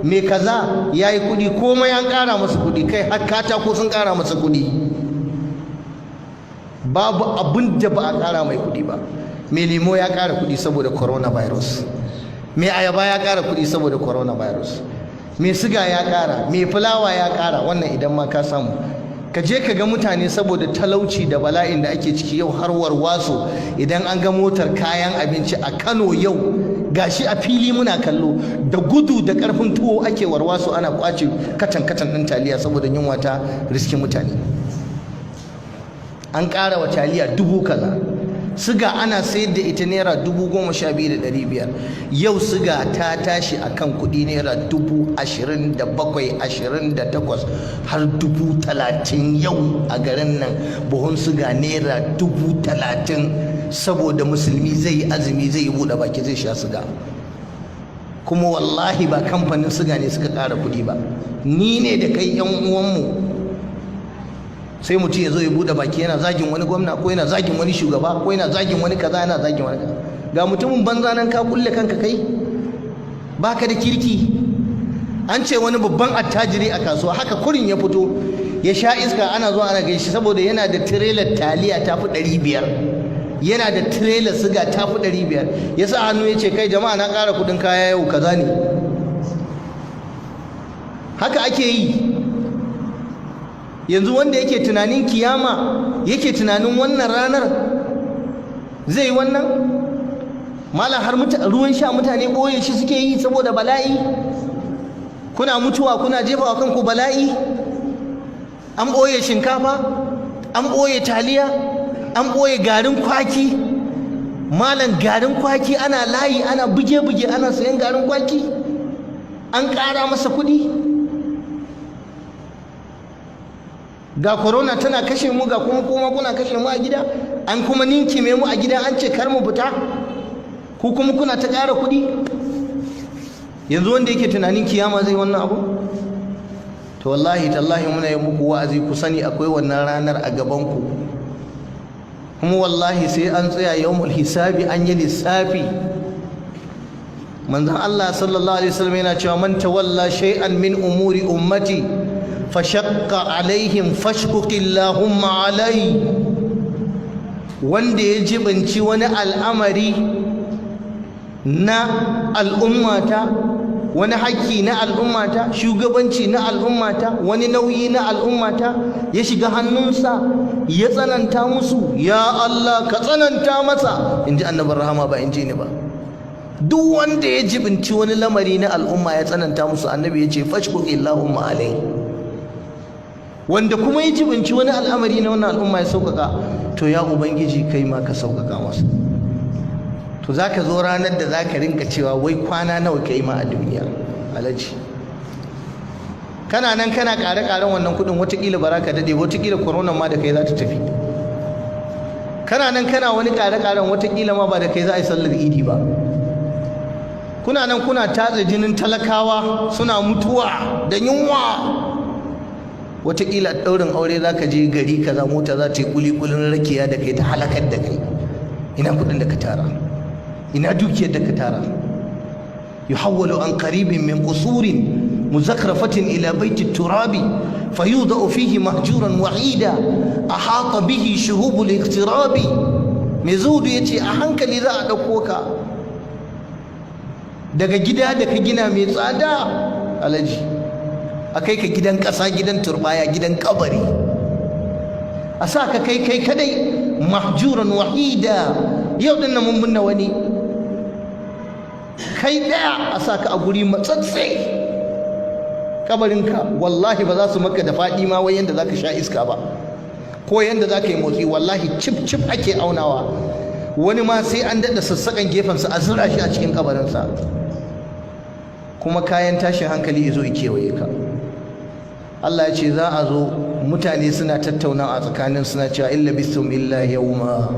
Mai kaza ya yi kuɗi. Komai an ƙara masa kuɗi. Kai, har katako sun ƙara masa kuɗi. Babu abin da ba a ƙara mai kuɗi ba. Mai lemo ya ƙara kuɗi saboda coronavirus, mai ayaba ya ƙara kuɗi saboda coronavirus, mai siga ya ƙara, mai fulawa ya ƙara. Wannan idan ma ka samu. Ka je ka ga mutane saboda talauci da bala'in da ake ciki yau, har warwaso idan an ga motar kayan abinci a Kano yau, gashi a fili muna kallo, da gudu da karfin tuwo ake warwaso ana kwace katan katan ɗin taliya saboda yunwa ta riskin mutane. An ƙara wa taliya dubu kaza. Siga ana sayar da ita ₦12,500. Yau siga ta tashi akan kuɗi ₦27,000, 28, har 30,000. Yau a garin nan buhun siga ₦30,000, saboda musulmi zai yi azumi, zai yi buɗe baki, zai sha siga. Kuma wallahi ba kamfanin siga ne suka ƙara kuɗi ba, ni ne da kai, yan uwanmu. Sai mutum ya zo ya bude baki yana zagin wani gwamna, ko yana zagin wani shugaba, ko yana zagin wani kaza, yana zagin wani kaza. Ga mutumin banza nan ka kulle kanka, kai baka da kirki. An ce wani babban attajiri a kasuwa haka kurin ya fito ya sha iska, ana zuwa ana gaishe, saboda yana da tirelar taliya ta fi 500, yana da tirelar siga ta fi 500. Ya sa hannu ya ce, "Kai jama'a, na ƙara kuɗin kaya yau, kaza ne." Haka ake yi. Yanzu wanda yake tunanin kiyama, yake tunanin wannan ranar, zai yi wannan? Malam, har ruwan sha mutane ɓoye shi suke yi saboda bala'i. Kuna mutuwa, kuna jefa wa kanku bala'i. An ɓoye shinkafa, an ɓoye taliya, an ɓoye garin kwaki. Malam, garin kwaki ana layi, ana buge-buge ana sayan garin kwaki, an ƙara masa kuɗi. Ga corona tana kashe mu, ga kuma kuna kashe mu a gida. An kuma ninkime mu a gida, an ce kar mu fita, ku kuma kuna ta ƙara kuɗi. Yanzu wanda yake tunanin kiyama zai wannan abu? To wallahi tallahi muna yi muku wa'azi, ku sani akwai wannan ranar a gaban ku. Kuma wallahi sai an tsaya yawmul hisabi, an yi lissafi. Manzon Allah sallallahu alaihi wasallam yana cewa, "Man tawalla shay'an min umuri ummati fashaqqa alaihim, fashquq Allahumma alai." Wanda ya jibinci wani al'amari na al'ummata, wani haƙƙi na al'ummata, shugabanci na al'ummata, wani nauyi na al'ummata ya shiga hannunsa, ya tsananta musu, ya Allah ka tsananta masa, in ji annabin rahama, ba in ji ni ba. Duk wanda ya jibinci wani lamari na al'umma ya tsananta musu, annabi ya ce, "Fashquq Allahumma alai." Wanda kuma ya jibinci wani al'amari na wannan al'umma ya sauƙaƙa, to ya ubangiji, kai ma ka sauƙaƙa masa. To za ka zo ranar da za ka rinka cewa, wai kwana nawa ka yi ma a duniya? Alhaji, kana nan kana ƙare-ƙaren wannan kuɗin, watakila ba za ka daɗe, watakila corona ma da kai za ta tafi. Kana nan kana wani ƙare-ƙaren, watakila ma ba da kai za a yi sallar idi ba. Kuna nan kuna tatse jinin talakawa, suna mutuwa da yunwa. Watakila ɗaurin aure za ka je gari kaza, mota za ta yi kuli-kulin rakiya da kai, ta halakar da kai. Ina kuɗin da ka tara? Ina dukiyar da ka tara? Yuhawwalu an qaribin min qusurin muzakrafatin ila baiti turabi, fayudau fihi mahjuran wahida, ahata bihi shuhubul iqtirabi. Mai zuhudu yace, a hankali za a ɗauko ka daga gida da ka gina mai tsada, alhaji, a kai ka gidan ƙasa, gidan turbaya, gidan kabari, a sa ka kai kai kadai, mahjuran wahida. Yau din nan mun binne wani. Kai daya, a sa ka a guri matsatse. Kabarinka wallahi ba za su maka da faɗi ma wai yanda za ka sha iska ba, ko yanda za ka yi motsi. Wallahi cif cif ake aunawa. Wani ma sai an daɗa sassaƙan gefensa a zura shi a cikin kabarinsa. Kuma kayan tashin hankali ya zo ya kewaye ka. Allah ya ce za a zo mutane suna tattauna a tsakanin, suna cewa, "In labistum illa yawma."